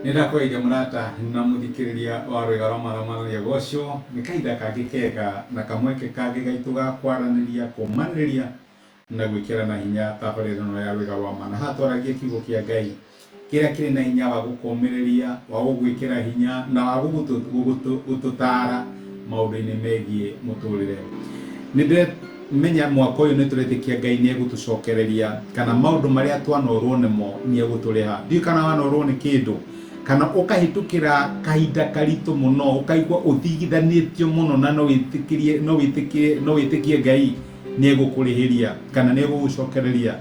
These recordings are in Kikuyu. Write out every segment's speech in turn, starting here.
Nĩ ndakũgeithia mũrata na mũthikĩrĩria wa rwĩga rwa matha mwathani agocwo. Nĩ kahinda kangĩ kega na kamweke kangĩ gaitũ ga kwaranĩria, kũmanĩrĩria na gwĩkĩrana hinya tabarĩra ĩno ya rwĩga rwa ma. Na haha twaragia kiugo kĩa Ngai kĩrĩa kĩrĩ na hinya wa gũkũmĩrĩria, wa gũgwĩkĩra hinya na wa gũtũtaara maũndũ-inĩ megiĩ mũtũrĩre. Nĩ Menya mwaka ũyũ nĩtũretĩkia Ngai nĩegũtũcokereria kana maũndũ marĩa twanorwo nĩmo nĩegũtũrĩha. Ndiũĩ kana wanorwo nĩ kĩndũ kana ũkahĩtũkĩra kahinda karitũ mũno ũkaigua ũthigithanĩtio mũno na no wĩtĩkĩrie no wĩtĩkie no wĩtĩkie Ngai nĩegũkũrĩhĩria kana nĩegũgũcokereria.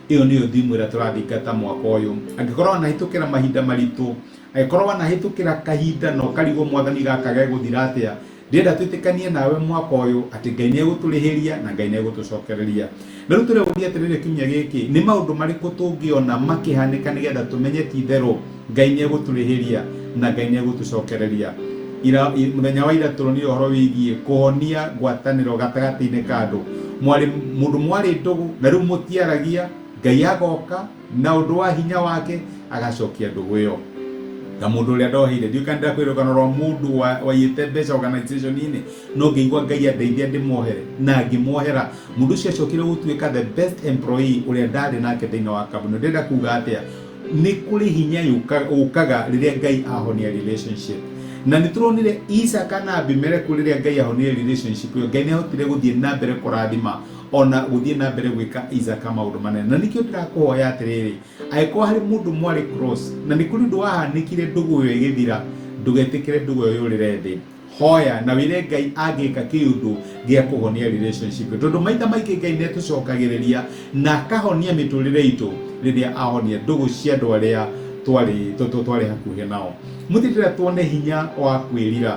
Ĩyo nĩyo theme ĩrĩa tũrathingata mwaka ũyũ. Angĩkorwo wanahĩtũkĩra mahinda maritũ, angĩkorwo wanahĩtũkĩra kahinda na ũkarigwo Mwathani gaka gegũthira atĩa, Ndĩrenda twĩtĩkanie nawe mwaka ũyũ atĩ Ngai nĩ egũtũrĩhĩria na Ngai nĩ egũtũcokereria. Na rĩu tũreũria atĩrĩrĩ kiumia gĩkĩ, nĩ maũndũ marĩkũ tũngĩona makĩhanĩka nĩgetha tũmenye ti itherũ Ngai nĩ egũtũrĩhĩria na Ngai nĩ egũtũcokereria? Ira, mũthenya wa ira tũronire ũhoro wĩgiĩ kũhonia ngwatanĩro gatagatĩ-inĩ ka andũ. Mwarĩ, mũndũ mwarĩ ndũgũ na rĩu mũtiaragia, Ngai agoka na ũndũ wa hinya wake agacokia ndũgũ ĩyo. Ta mũndũ ũrĩa ndoheire, ndiũĩ kana ndĩrakwĩra rũgano rwa mũndũ waiyĩte mbeca organization-inĩ, no ngĩigua Ngai andeithia ndĩmuohere, na ngĩmuohera. Mũndũ ũcio acokire gũtuĩka the best employee ũrĩa ndarĩ nake thĩinĩ wa kambuni. Ndĩrenda kuga atĩa? Nĩ kũrĩ hinya ũkaga rĩrĩa Ngai ahonia relationship. Na nĩ tũronire Isaka na Abimeleku rĩrĩa Ngai ahonirie relationship ĩyo, Ngai nĩ ahotire gũthiĩ na mbere kũrathima ona gũthiĩ na mbere gwĩka Isaka maũndũ manene. Na nĩkĩo ndĩrakũhoya atĩrĩrĩ, angĩkorwo harĩ mũndũ mwarĩ cross na nĩ kũrĩ ũndũ wahanĩkire ndũgũ ĩyo ĩgĩthira, ndũgetĩkĩre ndũgũ ĩyo yũrĩre thĩ. Hoya na wĩre Ngai angĩka kĩũndũ gĩa kũhonia relationship ĩyo. Tondũ maita maingĩ Ngai nĩ atũcokagĩrĩria na akahonia mĩtũrĩre itũ rĩrĩa ahonia ndũgũ cia andũ arĩa twarĩ twarĩ hakuhĩ nao. Mũtindĩra tuone hinya wa kwĩrira.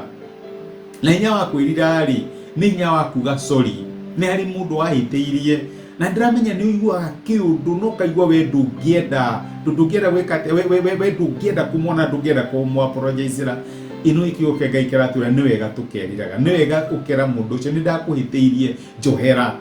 Na hinya wa kwĩrira rĩ, nĩ hinya wa kuga sorry. Nĩ harĩ mũndũ wahĩtĩirie na ndĩramenya nĩ ũiguaga kĩũndũ na ũkaigua we ndũngĩenda ndũngĩenda gwĩka atĩa, we, we, we, we ndũngĩenda kũmwona ndũngĩenda kũmũ-apologizera. Ĩno nĩ kiugo kĩa Ngai kĩratwĩra nĩ wega tũkeriraga, nĩ wega ũkera mũndũ ũcio nĩ ndakũhĩtĩirie njohera.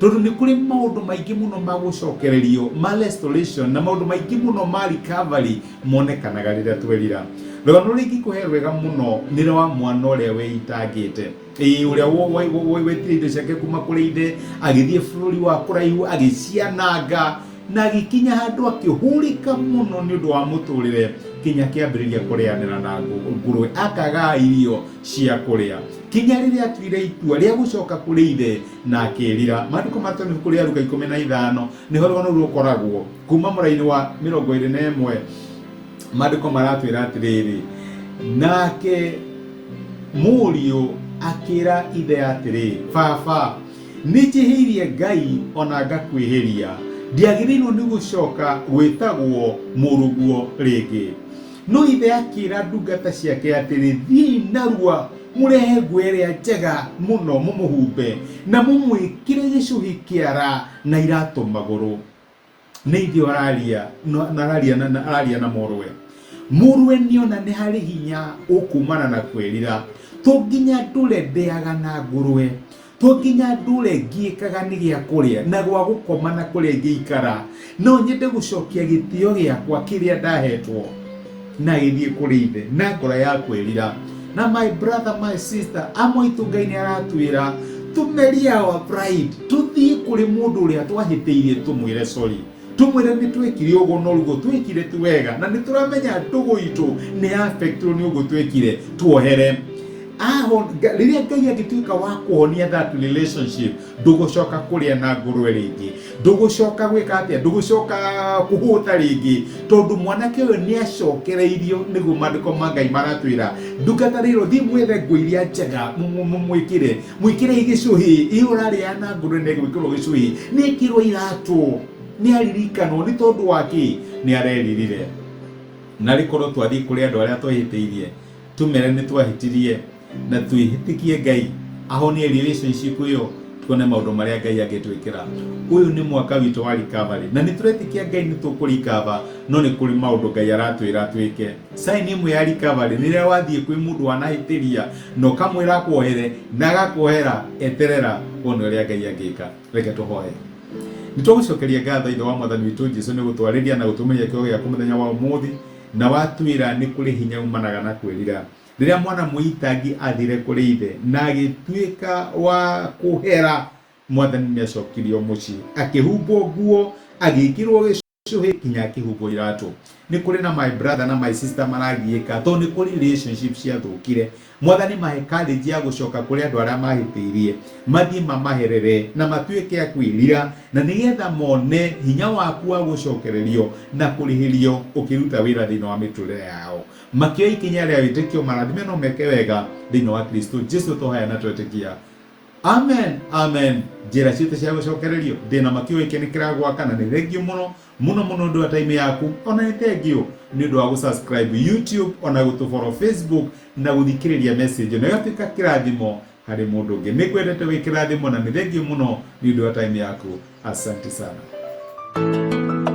Tondũ nĩ kũrĩ maũndũ maingĩ mũno ma gũcokererio ma restoration na maũndũ maingĩ mũno ma recovery monekanaga rĩrĩa twerira. Rũgano rũrĩa ingĩkũhe rwega mũno nĩ rwa mwana ũrĩa weitangĩte. Ĩĩ ũrĩa wetire indo ciake kuma kũrĩ ithe, agĩthiĩ bũrũri wa kũraihu, agĩciananga, na agĩkinya handũ akĩhũrĩka mũno nĩ ũndũ wa mũtũrĩre, kinya akĩambĩrĩria kũrĩanĩra na ngũrwe, akaga irio cia kũrĩa. Kinya rĩrĩa atuire itua rĩa gũcoka kũrĩ ithe na akĩĩrira. Maandĩko maratũhe ibuku rĩa Luka 15, nĩho rũgano rũu rũkoragwo. Kuma mũraini wa 21 maandĩko maratwĩra atĩrĩrĩ, nake mũriũ akĩra ithe atĩrĩ, baba, nĩ njĩhĩirie Ngai ona ngakwĩhĩria, ndiagĩrĩirwo nĩ gũcoka gwĩtagwo mũrũguo rĩngĩ. No ithe akĩra ndungata ciake atĩrĩ, thiĩi narua mũrehe nguo ĩrĩa njega mũno mũmũhumbe, na mũmwĩkĩre gĩcũhĩ kĩara na iratũ magũrũ. Nĩ ithe ũraria na araria na araria na mũrũwe. Mũrũwe nĩona nĩ harĩ hinya ũkumana na kwĩrira. To nginya ndũre ndĩaga na ngũrwe, to nginya ndũre ngiĩkaga nĩ gĩa kũrĩa na gwa gũkoma na kũrĩa ingĩikara. No nyende gũcokia gĩtĩo gĩakwa kĩrĩa ndahetwo na gĩthiĩ kũrĩ ithe na ngoro ya kwĩrira. Na my brother, my sister, amwe aitũ Ngai nĩ aratwĩra tũmerie our pride, tũthiĩ kũrĩ mũndũ ũrĩa twahĩtĩirie tũmwĩre sorry, tũmwĩre nĩ twekire ũguo no ũguo twekire ti wega, na nĩ tũramenya ndũgũ itũ nĩ affectwo nĩ ũguo twekire, tuohere. Rĩrĩa Ngai angĩtuĩka wa kũhonia that relationship, ndũgũcoka kũrĩa na ngũrwe rĩngĩ, ndũgũcoka gwĩka atĩa, ndũgũcoka kũhũta rĩngĩ, tondũ mwanake ũyũ nĩ acokereirio. Nĩguo maandĩko ma Ngai maratwĩra, ndungata rĩrĩ, thiĩ mwethe nguo iria njega mũmwĩkĩre, mwĩkĩre gĩcũhĩ. Ĩ ũrarĩa na ngũrwe nĩ egwĩkĩrwo gĩcũhĩ, nĩ ekĩrwo iratũ, nĩ aririkanwo. Nĩ tondũ wa kĩ? Nĩ areririre. Na rĩkorwo twathiĩ kũrĩ andũ arĩa twahĩtĩirie, tũmere nĩ twahĩtirie na twĩhĩtĩkie Ngai ahonie relationship ĩyo, tuone maũndũ marĩa Ngai angĩtwĩkĩra. Ũyũ nĩ mwaka witũ wa recovery na nĩ tũretĩkia Ngai nĩ tũkũrikava, no nĩ kũrĩ maũndũ Ngai aratwĩra twĩke. Sign ĩmwe ya recovery nĩ rĩrĩa wathiĩ kwĩ mũndũ wanahĩtĩria na ũkamwĩra akuohere na agakuohera. Eterera wone ũrĩa Ngai angĩka. Reke tũhoe. Nĩ twagũcokeria ngatho Ithe wa Mwathani witũ Jesu nĩ gũtwarĩria na gũtũmĩria kiugo gĩaku mũthenya wa ũmũthĩ. Na watwĩra nĩ kũrĩ hinya umanaga na kwĩrira. Rĩrĩa mwana mũitangi athire kũrĩ ithe na agĩtuĩka wa kũhera, Mwathani nĩ acokirio mũciĩ, akĩhumbwo nguo, agĩkĩrwo gĩcũhĩ nginya akĩhumbwo iratũ. Nĩ kũrĩ na my brother na my sister maragiĩka tondũ nĩ kũrĩ relationship ciathũkire. Mwathani mahe courage ya gũcoka kũrĩ andũ arĩa mahĩtĩirie, mathiĩ mamaherere na matuĩke a kwĩrira, na nĩgetha mone hinya waku wa gũcokererio na kũrĩhĩrio ũkĩruta wĩra thĩinĩ wa mĩtũrĩre yao. Makĩoya ikinya rĩa wĩtĩkio, marathime no meke wega thĩinĩ wa Kristo Jesu tũhaya na twetĩkia. Amen, amen. Njĩra citũ cia gũcokererio ndĩna ma kĩo gĩkĩ nĩ kĩragwaka na nĩ thengiũ mũno mũno mũno ũndũ wa time yaku, ona nĩ thengiũ nĩ ũndũ wa gũ-subscribe YouTube, ona gũtũ-follow Facebook na gũthikĩrĩria message na ĩgatuĩka kĩrathimo harĩ mũndũ ũngĩ. Nĩ ngwendete wĩ kĩrathimo na nĩ thengiũ mũno nĩ ũndũ wa time yaku. Asante sana.